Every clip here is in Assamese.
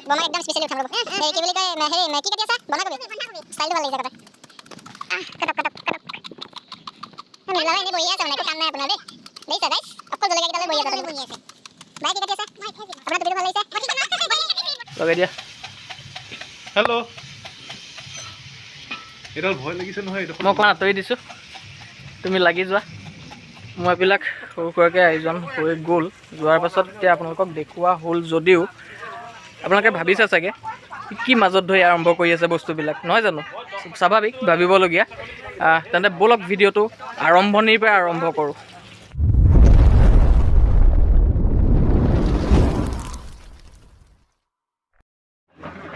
বমা একদম স্পেচিয়েলি উঠাম ৰ'ব। এই কি বুলি কয়, হেৰি কি কাটি আছা? বন্ধাকবি। ষ্টাইলটো ভাল লাগিছে কথা। কাটক কাটক কাটক। মিলাব এনেই বহি আছে মানে, একো কাম নাই আপোনাৰ দেই। দেখিছা গাইছ, অকল জলকীয়া কেইটালৈ বহি আছে, বহি আছে। বাই, কি কাটি আছে? আপোনাৰ টুপিটো ভাল লাগিছে। লগাই দিয়া। হেল্ল', এইডাল ভয় লাগিছে নহয় এইডোখৰ। মই অকণমান আঁতৰি দিছোঁ, তুমি লাগি যোৱা। মই এইবিলাক সৰু সুৰাকৈ আয়োজন হৈ গ'ল। যোৱাৰ পাছত এতিয়া আপোনালোকক দেখুওৱা হ'ল যদিও আপোনালোকে ভাবিছে চাগে কি মাজত ধৰি আৰম্ভ কৰি আছে বস্তুবিলাক, নহয় জানো? স্বাভাৱিক ভাবিবলগীয়া। তেন্তে ব'লক ভিডিঅ'টো আৰম্ভণিৰ পৰা আৰম্ভ কৰোঁ।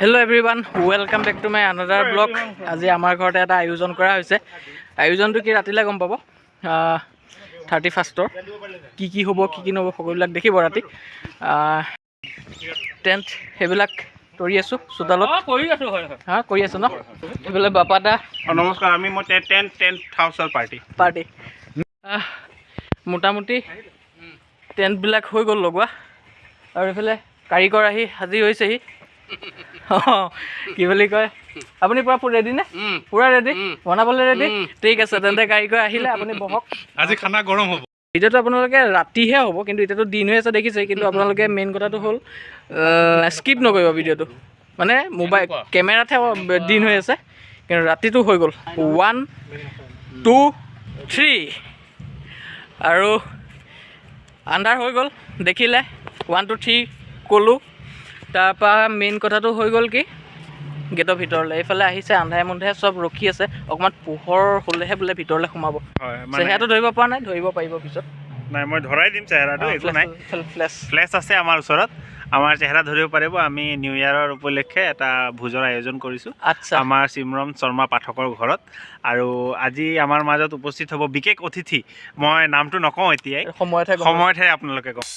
Hello' everyone, welcome back to my another blog. আজি আমাৰ ঘৰতে এটা আয়োজন কৰা হৈছে। আয়োজনটো কি ৰাতিলৈ গম পাব। 31ৰ কি কি হ'ব কি কি নহ'ব সকলোবিলাক দেখিব ৰাতি। টেণ্ট সেইবিলাক তৰি আছোঁ চোতালত। হা, কৰি আছোঁ ন। এইফালে বাপা দা। নমস্কাৰ, আমি মই টেণ্ট হাউচৰ পাৰ্টি পাৰ্টি। মোটামুটি টেণ্টবিলাক হৈ গ'ল লগোৱা। আৰু এইফালে কাৰিকৰ আহি হাজিৰ হৈছেহি। কি বুলি কয়, আপুনি পূৰা ৰেডি নে? পূৰা ৰেডি, বনাবলৈ ৰেডি? ঠিক আছে, তেন্তে কাৰিকৰ আহিলে আপুনি বহক। আজি খানা গৰম হ'ব। ভিডিঅ'টো আপোনালোকে ৰাতিহে হ'ব, কিন্তু এতিয়াতো দিন হৈ আছে দেখিছে। কিন্তু আপোনালোকে মেইন কথাটো হ'ল স্কিপ নকৰিব ভিডিঅ'টো। মানে মোবাইল কেমেৰাতহে দিন হৈ আছে, কিন্তু ৰাতিটো হৈ গ'ল। 1 2 3 আৰু আন্ধাৰ হৈ গ'ল দেখিলে। 1 2 3 ক'লোঁ। তাৰপৰা মেইন কথাটো হৈ গ'ল কি, গেটৰ ভিতৰলৈ এইফালে আহিছে, আন্ধাৰে মুন্ধাৰে চব ৰখি আছে। অকণমান পোহৰ হ'লেহে বোলে ভিতৰলৈ সোমাব। চেহেৰাটো ধৰিব পৰা নাই, ধৰিব পাৰিব পিছত। নাই, মই ধৰাই দিম চেহেৰাটো, একো নাই। ফ্লেছ আছে আমাৰ ওচৰত, আমাৰ চেহেৰা ধৰিব পাৰিব। আমি নিউ ইয়াৰৰ উপলক্ষে এটা ভোজৰ আয়োজন কৰিছোঁ আমাৰ চিমৰণ শৰ্মা পাঠকৰ ঘৰত। আৰু আজি আমাৰ মাজত উপস্থিত হ'ব বিশেষ অতিথি। মই নামটো নকওঁ এতিয়াই, সময়তহে আপোনালোকে কওঁ।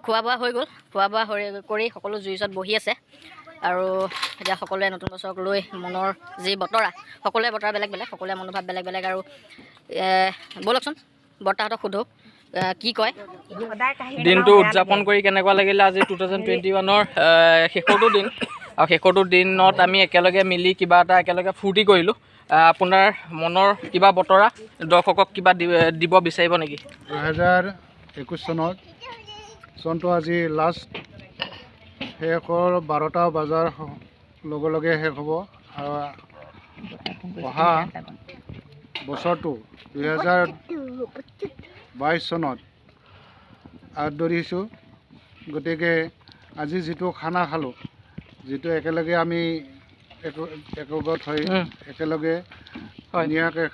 খোৱা বোৱা হৈ গ'ল। খোৱা বোৱা কৰি সকলো জুইৰ ওচৰত বহি আছে। আৰু এতিয়া সকলোৱে নতুন বছৰক লৈ মনৰ যি বতৰা, সকলোৱে বতৰা বেলেগ বেলেগ, সকলোৱে মনোভাৱ বেলেগ বেলেগ। আৰু ব'লকচোন বৰ্তাহঁতক সোধোঁ কি কয়। দিনটো উদযাপন কৰি কেনেকুৱা লাগিলে? আজি 2021ৰ শেষৰটো দিন, আৰু শেষৰটো দিনত আমি একেলগে মিলি কিবা এটা একেলগে ফূৰ্তি কৰিলোঁ। আপোনাৰ মনৰ কিবা বতৰা দৰ্শকক কিবা দিব বিচাৰিব নেকি? 2021 চনত চনটো আজি লাষ্ট শেষৰ 12টা বজাৰ লগে লগে শেষ হ'ব। আৰু অহা বছৰটো 2022 চনত আদৰিছোঁ। গতিকে আজি যিটো খানা খালোঁ, যিটো একেলগে আমি একগোট হৈ একেলগে ধুনীয়াকৈ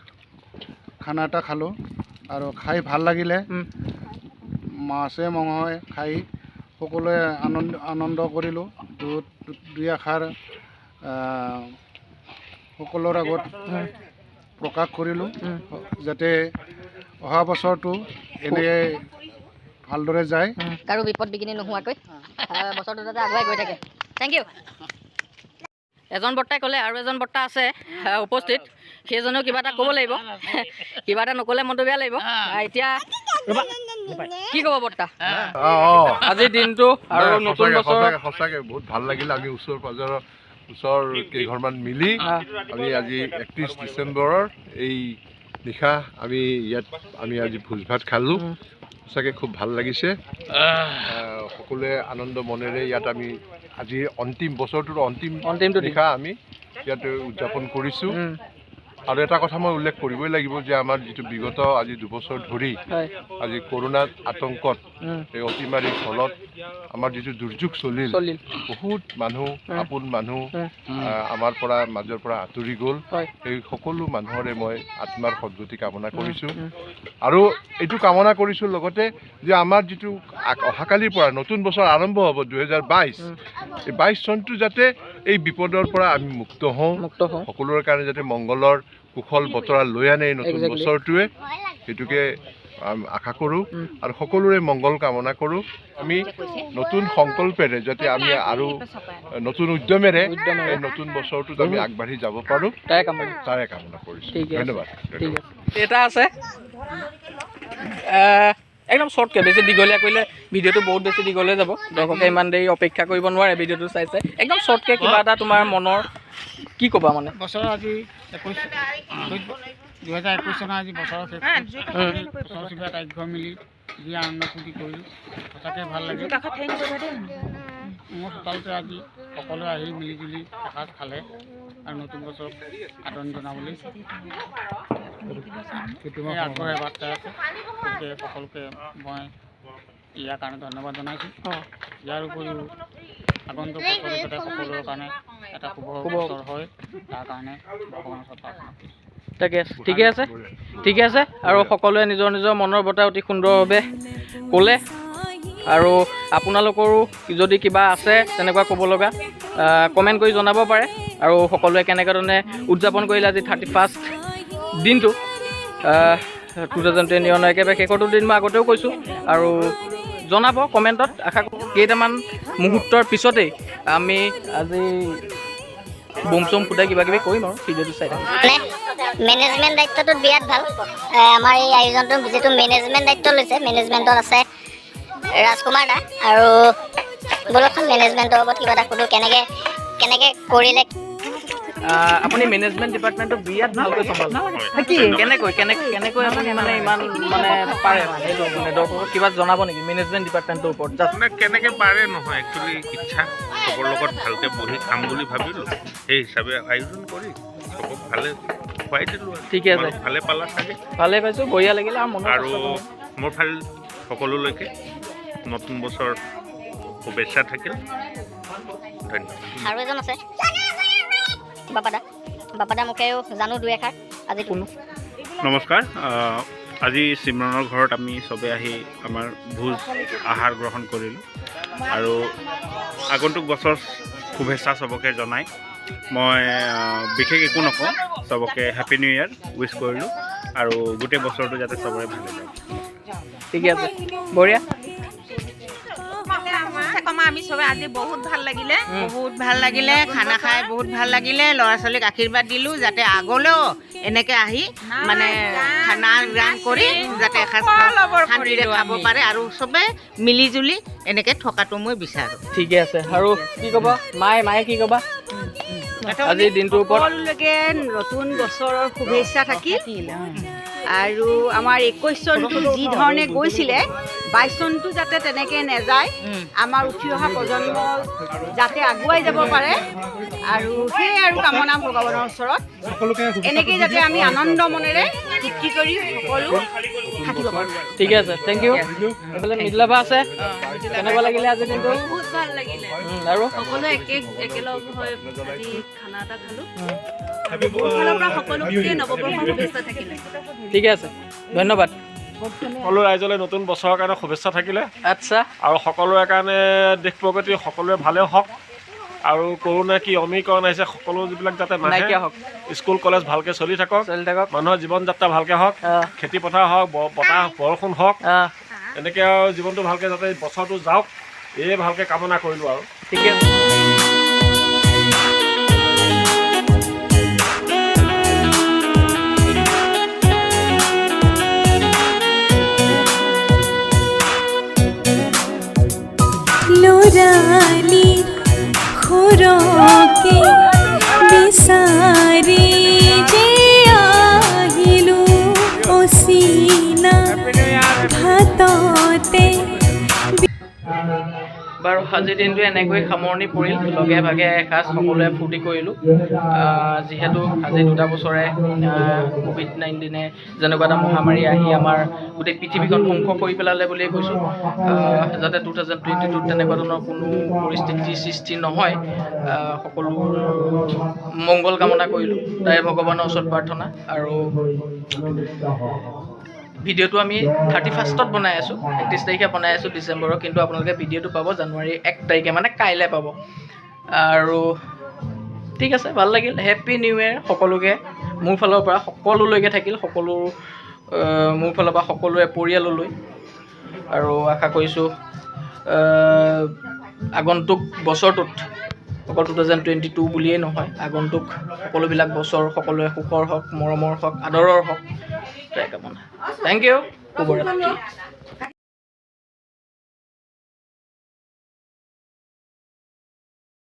খানা এটা খালোঁ আৰু খাই ভাল লাগিলে। মাছে মঙহে খাই সকলোৱে আনন্দ কৰিলোঁ। দুই আষাৰ সকলোৰ আগত প্ৰকাশ কৰিলোঁ, যাতে অহা বছৰটো এনে ভালদৰে যায়, কাৰো বিপদ বিঘিনি নোহোৱাকৈ বছৰটো যাতে আগুৱাই গৈ থাকে। Thank you. এজন বৰ্তাই ক'লে আৰু এজন বৰ্তা আছে উপস্থিত, সেইজনেও কিবা এটা ক'ব লাগিব, কিবা এটা নক'লে মনটো বেয়া লাগিব। এতিয়া কি ক'ব বৰ্তা আজিৰ দিনটো আৰু নতুন বছৰ? সঁচাকৈ বহুত ভাল লাগিল। আমি ওচৰ পাজৰৰ ওচৰ কেইঘৰমান মিলি আমি আজি 31 ডিচেম্বৰৰ এই নিশা আমি ইয়াত আমি আজি ভোজ ভাত খালোঁ। সঁচাকৈ খুব ভাল লাগিছে। সকলোৱে আনন্দ মনেৰে ইয়াত আমি আজি অন্তিম বছৰটোৰ অন্তিম নিশা আমি ইয়াত উদযাপন কৰিছোঁ। আৰু এটা কথা মই উল্লেখ কৰিবই লাগিব যে আমাৰ যিটো বিগত আজি 2 বছৰ ধৰি আজি কৰোণাৰ আতংকত এই অতিমাৰীৰ ফলত আমাৰ যিটো দুৰ্যোগ চলিল, বহুত মানুহ আপোন মানুহ আমাৰ পৰা মাজৰ পৰা আঁতৰি গ'ল। সেই সকলো মানুহৰে মই আত্মাৰ সদ্গতি কামনা কৰিছোঁ আৰু এইটো কামনা কৰিছোঁ লগতে যে আমাৰ যিটো অহাকালিৰ পৰা নতুন বছৰ আৰম্ভ হ'ব 2022, এই 22 চনটো যাতে এই বিপদৰ পৰা আমি মুক্ত হওঁ, সকলোৰে কাৰণে যাতে মংগলৰ কুশল বতৰা লৈ আনে এই নতুন বছৰটোৱে, সেইটোকে আশা কৰোঁ আৰু সকলোৰে মংগল কামনা কৰোঁ। আমি নতুন সংকল্পেৰে যাতে আমি আৰু নতুন উদ্যমেৰে এই নতুন বছৰটোত আমি আগবাঢ়ি যাব পাৰোঁ, তাৰে কামনা কৰিছোঁ। ধন্যবাদ। এটা আছে একদম শ্বৰ্টকৈ, বেছি দীঘলীয়া কৰিলে ভিডিঅ'টো বহুত বেছি দীঘল হৈ যাব, দৰ্শকে ইমান দেৰি অপেক্ষা কৰিব নোৱাৰে ভিডিঅ'টো চাই চাই। একদম শ্বৰ্টকৈ কিবা এটা তোমাৰ মনৰ কি ক'বা? মানে বছৰৰ আজি 2021 চনৰ আজি বছৰৰ শেষ, ওচৰ চুবুৰীয়া আটাইঘৰ মিলি যি আনন্দ ফূৰ্তি কৰিলোঁ সঁচাকৈ ভাল লাগিল। মোৰ চোতালতে আজি সকলোৱে আহি মিলিজুলি এসাঁজ খালে আৰু নতুন বছৰক আদৰণি জনাবলৈ আগ্ৰহে বাট চাই আছে। গতিকে সকলোকে মই ইয়াৰ কাৰণে ধন্যবাদ জনাইছোঁ। ইয়াৰ উপৰিও আগন্তুক বছৰটো যাতে সকলোৰে কাৰণে এটা শুভ বছৰ হয় তাৰ কাৰণে ভগৱানৰ ওচৰত প্ৰাৰ্থনা কৰিছোঁ। তাকে ঠিকে আছে, ঠিকে আছে। আৰু সকলোৱে নিজৰ নিজৰ মনৰ বতৰা অতি সুন্দৰভাৱে ক'লে। আৰু আপোনালোকৰো যদি কিবা আছে তেনেকুৱা ক'ব লগা কমেণ্ট কৰি জনাব পাৰে। আৰু সকলোৱে কেনেকুৱা ধৰণে উদযাপন কৰিলে আজি 31 দিনটো 2021 একেবাৰে শেষৰটো দিন মই আগতেও কৈছোঁ, আৰু জনাব কমেণ্টত। আশা কৰোঁ কেইটামান মুহূৰ্তৰ পিছতেই আমি আজি বোম চোম ফুটাই কিবা কিবি কৰিম আৰু ভিডিঅ'টো চাই থাকোঁ। মানে মেনেজমেণ্ট দায়িত্বটোত বিৰাট ভাল। আমাৰ এই আয়োজনটো যিটো মেনেজমেণ্ট দায়িত্ব লৈছে, মেনেজমেণ্টত আছে ৰাজকুমাৰ দা। আৰু ব'লকচোন মেনেজমেণ্টৰ ওপৰত কিবা এটা সোধোঁ, কেনেকৈ কেনেকৈ কৰিলে। আপুনি মেনেজমেণ্ট ডিপাৰ্টমেণ্টটো বিৰাট ভালকৈ চম্ভালে, কেনেকৈ কেনেকৈ কেনেকৈ আপুনি মানে ইমান মানে পাৰে, মানে সেইটো মানে দৰ্শকক কিবা জনাব নেকি মেনেজমেণ্ট ডিপাৰ্টমেণ্টটোৰ ওপৰত? মানে কেনেকৈ পাৰে নহয়, একচুৱেলি ইচ্ছা চবৰ লগত ভালকৈ বহি খাম বুলি ভাবিলোঁ, সেই হিচাপে আয়োজন কৰি চবক ভালে খুৱাই দিলোঁ। ঠিকে আছে, ভালে পালা চাগে? ভালে পাইছোঁ, বঢ়িয়া লাগিলে। আৰু মোৰ ফালে সকলোলৈকে নতুন বছৰ শুভেচ্ছা থাকিল, ধন্যবাদ। আৰু এজন আছে বাপাদা, বাপাদা মুখেও জানো দুই এষাৰ আজি। নমস্কাৰ। আজি চিমৰণৰ ঘৰত আমি চবে আহি আমাৰ ভোজ আহাৰ গ্ৰহণ কৰিলোঁ আৰু আগন্তুক বছৰ শুভেচ্ছা চবকে জনাই মই বিশেষ একো নকওঁ, চবকে হেপী নিউ ইয়াৰ উইচ কৰিলোঁ আৰু গোটেই বছৰটো যাতে চবৰে ভালে যায়। ঠিকে আছে, বঢ়িয়া। আমি চবে আজি বহুত ভাল লাগিলে, বহুত ভাল লাগিলে, খানা খাই বহুত ভাল লাগিলে। ল'ৰা ছোৱালীক আশীৰ্বাদ দিলোঁ যাতে আগলৈও এনেকৈ আহি মানে খানা গান কৰি যাতে এসাঁজ শান্তিৰে খাব পাৰে আৰু চবে মিলি জুলি এনেকৈ থকাটো মই বিচাৰোঁ। ঠিকে আছে। আৰু কি ক'বা মায়ে, মায়ে কি ক'বা আজিৰ দিনটোৰ ওপৰত? সকলোলৈকে নতুন বছৰৰ শুভেচ্ছা থাকিল। আৰু আমাৰ 21 চনটো যি ধৰণে গৈছিলে 22 চনটো যাতে তেনেকৈ নেযায়, আমাৰ উঠি অহা প্ৰজন্ম যাতে আগুৱাই যাব পাৰে আৰু সেয়ে আৰু কামনা ভগৱানৰ ওচৰত, এনেকৈ যাতে আমি আনন্দ মনেৰে তৃপ্তি কৰি সকলো থাকিব পাৰোঁ। ঠিকে আছে, thank U. এইফালে মৃদুলাভা আছে, কেনেকুৱা লাগিলে আজিৰ দিনটো? বহুত ভাল লাগিলে। আৰু সকলোৱে একেলগ হৈ আজি খানা এটা খালোঁ। মোৰ ফালৰ পৰা সকলোকে নৱবৰ্ষৰ শুভেচ্ছা থাকিলে। ঠিকে আছে, ধন্যবাদ। সকলো ৰাইজলৈ নতুন বছৰৰ কাৰণে শুভেচ্ছা থাকিলে। আচ্ছা। আৰু সকলোৰে কাৰণে দেশ প্ৰগতি সকলোৰে ভালে হওক, আৰু কৰোণা কি অমিকৰণ আহিছে সকলো যিবিলাক যাতে নাইকিয়া হওক, স্কুল কলেজ ভালকৈ চলি থাকক, মানুহৰ জীৱন যাত্ৰা ভালকৈ হওক, খেতি পথাৰ হওক, বতাহ বৰষুণ হওক, এনেকৈ আৰু জীৱনটো ভালকৈ যাতে বছৰটো যাওক, এই ভালকৈ কামনা কৰিলোঁ আৰু। ঠিকে আছে। ল'ৰালি সুৰকে বিচাৰি যে আহিলো অচিনা ঘাটতে। বাৰু আজিৰ দিনটো এনেকৈ সামৰণি পৰিল। লগে ভাগে এসাঁজ সকলোৱে ফূৰ্তি কৰিলোঁ। যিহেতু আজি 2টা বছৰে কোভিড-19 যেনেকুৱা এটা মহামাৰী আহি আমাৰ গোটেই পৃথিৱীখন ধ্বংস কৰি পেলালে বুলিয়ে কৈছোঁ। যাতে 2022 তেনেকুৱা ধৰণৰ কোনো পৰিস্থিতিৰ সৃষ্টি নহয়, সকলো মংগল কামনা কৰিলোঁ, তাৰে ভগৱানৰ ওচৰত প্ৰাৰ্থনা। আৰু ভিডিঅ'টো আমি 31ত বনাই আছোঁ, 31 তাৰিখে বনাই আছোঁ ডিচেম্বৰৰ, কিন্তু আপোনালোকে ভিডিঅ'টো পাব জানুৱাৰী 1 তাৰিখে, মানে কাইলৈ পাব। আৰু ঠিক আছে, ভাল লাগিল। হেপ্পী নিউ ইয়েৰ সকলোকে মোৰ ফালৰ পৰা, সকলোলৈকে থাকিল, সকলো মোৰ ফালৰ পৰা সকলোৰে পৰিয়াললৈ। আৰু আশা কৰিছোঁ আগন্তুক বছৰটোত অকল 2022 বুলিয়েই নহয়, আগন্তুক সকলোবিলাক বছৰ সকলোৰে সুখৰ হওক, মৰমৰ হওক, আদৰৰ হওক, তাই কামনা। Thank you, শুভৰাত্ৰি।